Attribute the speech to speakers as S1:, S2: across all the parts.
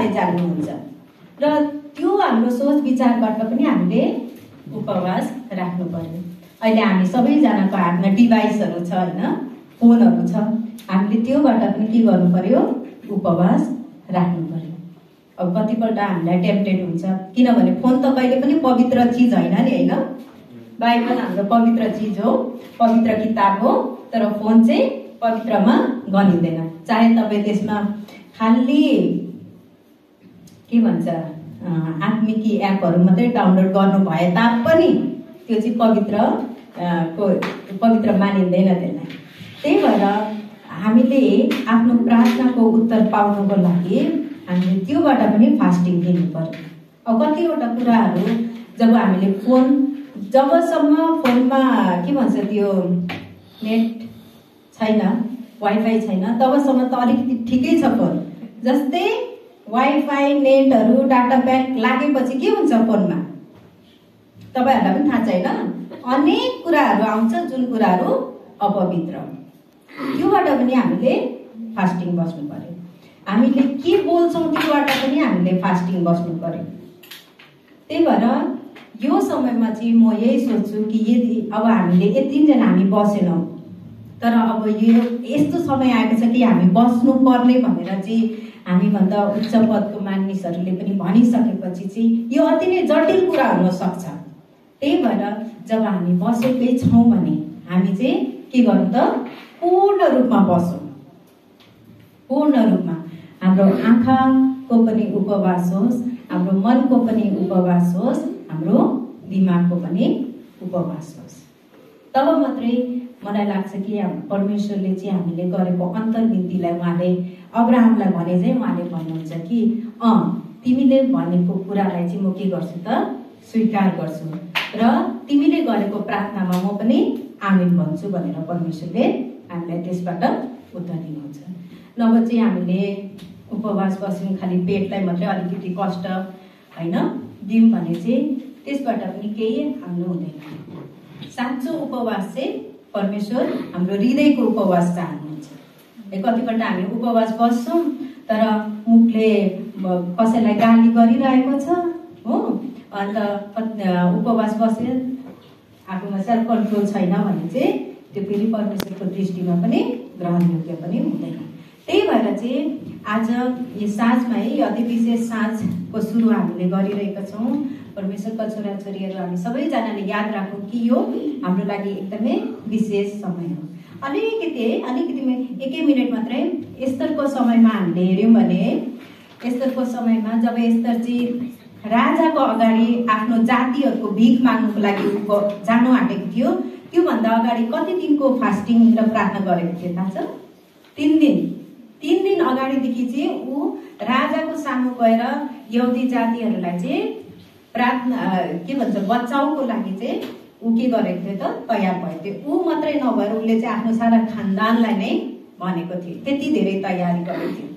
S1: उहाँले जान्नुहुन्छ र त्यो हाम्रो सोच विचारबाट पनि हामीले उपवास राख्नु पर्यो। अहिले हामी सबैजनाको हातमा डिभाइसहरू छ हैन, फोनहरू छ, हामीले त्योबाट पनि के गर्नु पर्यो, उपवास राख्नु पर्यो। अब कतिपल्ट हामीलाई टेम्प्टेड हुन्छ, किनभने फोन त कहिले पनि पवित्र चिज होइन नि हैन। बाइबल हाम्रो पवित्र चिज हो, पवित्र किताब हो, तर फोन चाहिँ पवित्रमा गनिँदैन। चाहे तपाईँ त्यसमा खाली के भन्छ आत्मिकी एपहरू मात्रै डाउनलोड गर्नु भए तापनि त्यो चाहिँ पवित्र मानिँदैन त्यसलाई। त्यही भएर हामीले आफ्नो प्रार्थनाको उत्तर पाउनको लागि हामीले त्योबाट पनि फास्टिङ लिनु पर्यो। अब कतिवटा कुराहरू जब हामीले जबसम्म फोनमा के भन्छ त्यो नेट छैन, वाइफाई छैन, तबसम्म त अलिकति ठिकै छ फोन। जस्तै वाइफाई नेटहरू डाटा प्याक लागेपछि के हुन्छ फोनमा, तपाईहरुलाई पनि थाहा छैन, अनेक कुराहरू आउँछ जुन कुराहरू अपवित्र। त्योबाट पनि हामीले फास्टिङ बस्नु पर्यो। हामीले के बोल्छौँ त्योबाट पनि हामीले फास्टिङ बस्नु पर्यो। त्यही भएर यो समयमा चाहिँ म यही सोच्छु कि यदि अब हामीले यतिजना हामी बसेनौँ, तर अब यो यस्तो समय आएको छ कि हामी बस्नु पर्ने भनेर चाहिँ हामीभन्दा उच्च पदको मानिसहरूले पनि भनिसकेपछि चाहिँ यो अति नै जटिल कुरा हुन सक्छ। त्यही भएर जब हामी बसेकै छौँ भने हामी चाहिँ के गरौँ त, पूर्ण रूपमा बसौँ। पूर्ण रूपमा हाम्रो आँखाको पनि उपवास होस्, हाम्रो मनको पनि उपवास होस्, हाम्रो दिमागको पनि उपवास होस्। तब मात्रै मलाई लाग्छ कि परमेश्वरले चाहिँ हामीले गरेको अन्तर्विन्तीलाई उहाँले अब्राहमलाई भने चाहिँ उहाँले भन्नुहुन्छ कि तिमीले भनेको कुरालाई चाहिँ म के गर्छु त, स्वीकार गर्छु र तिमीले गरेको प्रार्थनामा म पनि आमिन भन्छु भनेर परमेश्वरले हामीलाई त्यसबाट उत्तर दिनुहुन्छ। नभए चाहिँ हामीले उपवास बस्यौँ, खालि पेटलाई मात्रै अलिकति कष्ट हैन दिउँ भने चाहिँ त्यसबाट पनि केही हाम्रो हुँदैन। साँचो उपवास चाहिँ परमेश्वर हाम्रो हृदयको उपवास चाहनुहुन्छ। कतिपल्ट हामी उपवास बस्छौँ तर मुखले कसैलाई गाली गरिरहेको छ हो, अन्त उपवास बसेर आफूमा सेल्फ कन्ट्रोल छैन भने चाहिँ त्यो फेरि परमेश्वरको दृष्टिमा पनि ग्रहणयोग्य पनि हुँदैन। त्यही भएर चाहिँ आज यो साँझमा है, अति विशेष साँझको सुरु हामीले गरिरहेका छौँ। परमेश्वरका छोराछोरीहरू हामी सबैजनाले याद राखौँ कि यो हाम्रो लागि एकदमै विशेष समय हो। अलिकति एकै मिनट मात्रै एस्तरको समयमा हामीले हेऱ्यौँ भने एस्तरको समयमा जब एस्तर चाहिँ राजाको अगाडि आफ्नो जातिहरूको भिख माग्नुको लागि जानु आँटेको थियो, त्योभन्दा अगाडि कति दिनको फास्टिङ र प्रार्थना गरेको थियो थाहा छ? 3 दिन। 3 दिन अगाडिदेखि चाहिँ ऊ राजाको सामु गएर यहुदी जातिहरूलाई चाहिँ प्रार्थना के भन्छ बचाउको लागि चाहिँ ऊ के गरेको थियो त, तयार भएको थियो। ऊ मात्रै नभएर उसले चाहिँ आफ्नो सारा खानदानलाई नै भनेको थियो, त्यति धेरै तयारी गरेको थियो।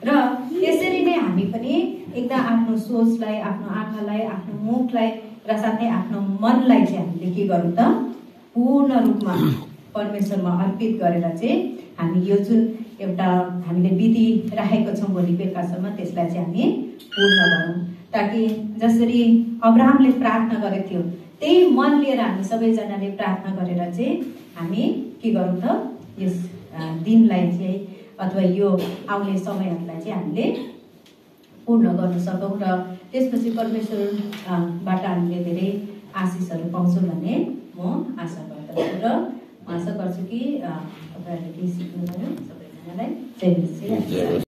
S1: र त्यसरी नै हामी पनि एकदम आफ्नो सोचलाई, आफ्नो आँखालाई, आफ्नो मुखलाई र साथै आफ्नो मनलाई चाहिँ हामीले के गरौँ त, पूर्ण रूपमा परमेश्वरमा अर्पित गरेर चाहिँ हामी यो जुन एउटा हामीले विधि राखेको छौँ भोलि बेलुकासम्म त्यसलाई चाहिँ हामी पूर्ण गरौँ, ताकि जसरी अब्राहमले प्रार्थना गरेको थियो त्यही मन लिएर हामी सबैजनाले प्रार्थना गरेर चाहिँ हामी के गरौँ त, यस दिनलाई चाहिँ अथवा यो आउने समयहरूलाई चाहिँ हामीले पूर्ण गर्न सकौँ र त्यसपछि परमेश्वरबाट हामीले धेरै आशिषहरू पाउँछौँ भन्ने म आशा गर्दछु र आशा गर्छु कि तपाईँहरूले केही सिक्नुभयो। सबैजनालाई जय मसीह।